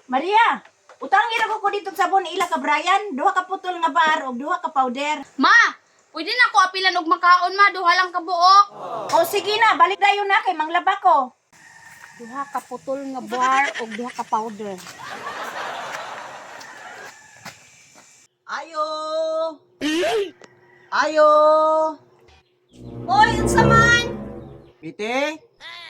Maria, utangin ako ko dito sabon ila ka Brian, duha ka putol nga bar ug duha ka powder. Ma, pwede na ako apilan og makaon ma, duha lang ka buok. O sige na, balik dayon na kay manglaba ko. Duha ka putol nga bar og duha ka powder. Ayo! Ayo! Oy, unsa man? Bite?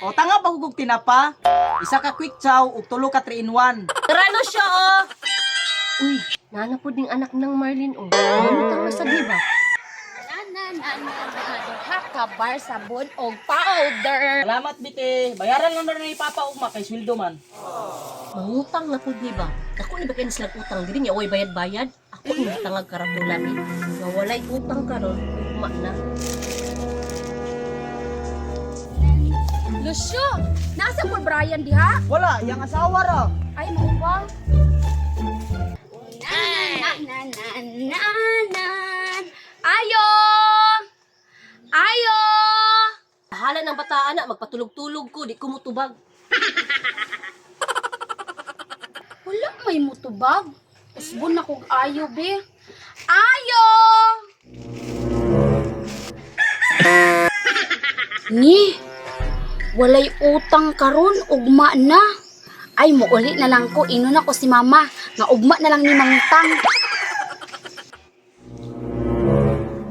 O tanga pa kog tinapa. Isa ka quick chow ug tulo ka 3 in 1. Tara no siya, oh. Uy, nana po ding anak ng Marlene, oh. Mamutang na sa di ba? Na na na na na, duha ka bar sabon og powder. Salamat bite. Bayaran lang na ni Papa ugma kay sweldo man. Mangutang na po di ba? Ako ni ba kayo silang utang diri niya, oy bayad-bayad. Ako ni tangag karatula ni. Nga walay utang karon, ugma na. Lucio, nasa po Brian diha? Wala, yang asawa ra. Ay, mao ba? Na na na na na na. Ayo! Ayo! Bahala ng bataan na, magpatulog-tulog ko, di ko mutubag. Wala may mutubag. Usbon na kog ayo, be. Ayo! Ni, walay utang karon ugma na. Ay, muuli na lang ko. Ino na ko si mama. Nga ugma na lang ni mangutang.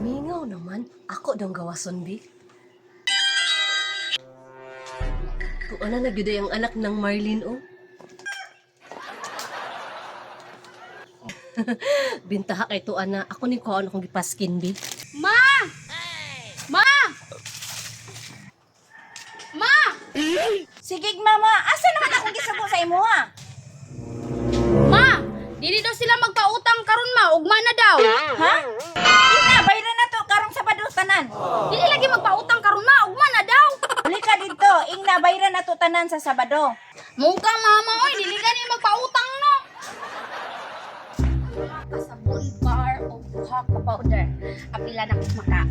Mingaw naman, ako daw gawason bi. Tuan na nagyuday ang anak ng Marlene, oh. Bintaha kay tuan na, ako ni kuhaan akong gipaskin, bi. Ma! Ma! Ma! Sige mama, asa naman akong gisugo sa imuha? Ma! Dili daw sila magpautang karon ma. Ugma na daw. Ha? Ina, bayran na to karong Sabado tanan. Dili lagi magpautang karon ma. Ugma na daw. Uli ka dito, ingna bayran na to tanan sa Sabado. Mukha mama oy, dili gani magpautang no. Duha ka sabon bar o duha ka powder. Apila na kong makaon.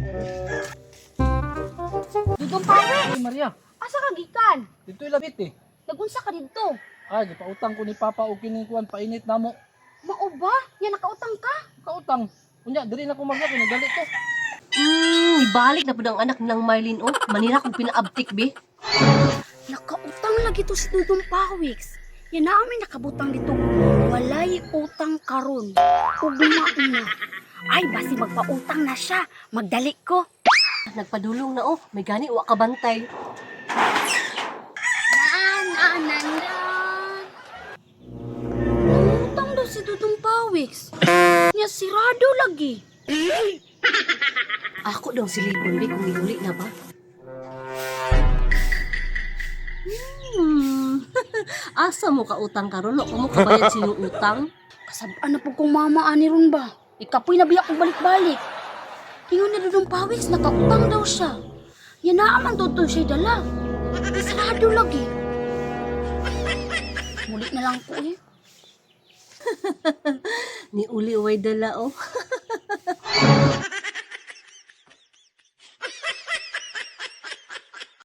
Dudong pawe, Ay Maria, asa ka gikan? dito ilabit eh. Nagunsa ka didto? Ay, gipautang ko ni Papa og kining kuan painit namo. Mao ba? Nya nakautang ka? Kautang. Unya diri na ko Maria kay nagdali to. Ibalik na po ang anak ng Marlene, oh. Manira kong pinaabtik, bi. Nakautang lagi to si Dudong Pawiks. Yan na amin nakabutang dito. Walay utang karon. Ugma na. Ay, basi magpautang na siya. Magdali ko. Nagpadulong na, oh. May gani, wa ka bantay. Na, na, na, na. Nangutang daw si Dudong Pawiks. Nya sirado lagi. Ako daw silipon, bi, kung iuli na ba. Hmm. Asa mo ka utang karon? Wa mo kabayad sa iyong utang? Kasabaan na po kong mama ani ron ba? Ikapoy na biya kong balik-balik. Ingon na Dudong Pawiks, nakautang daw siya. Nya naaman daw to siya dala. Sirado lagi. Muli na lang ko eh. Ni uli way dala, oh.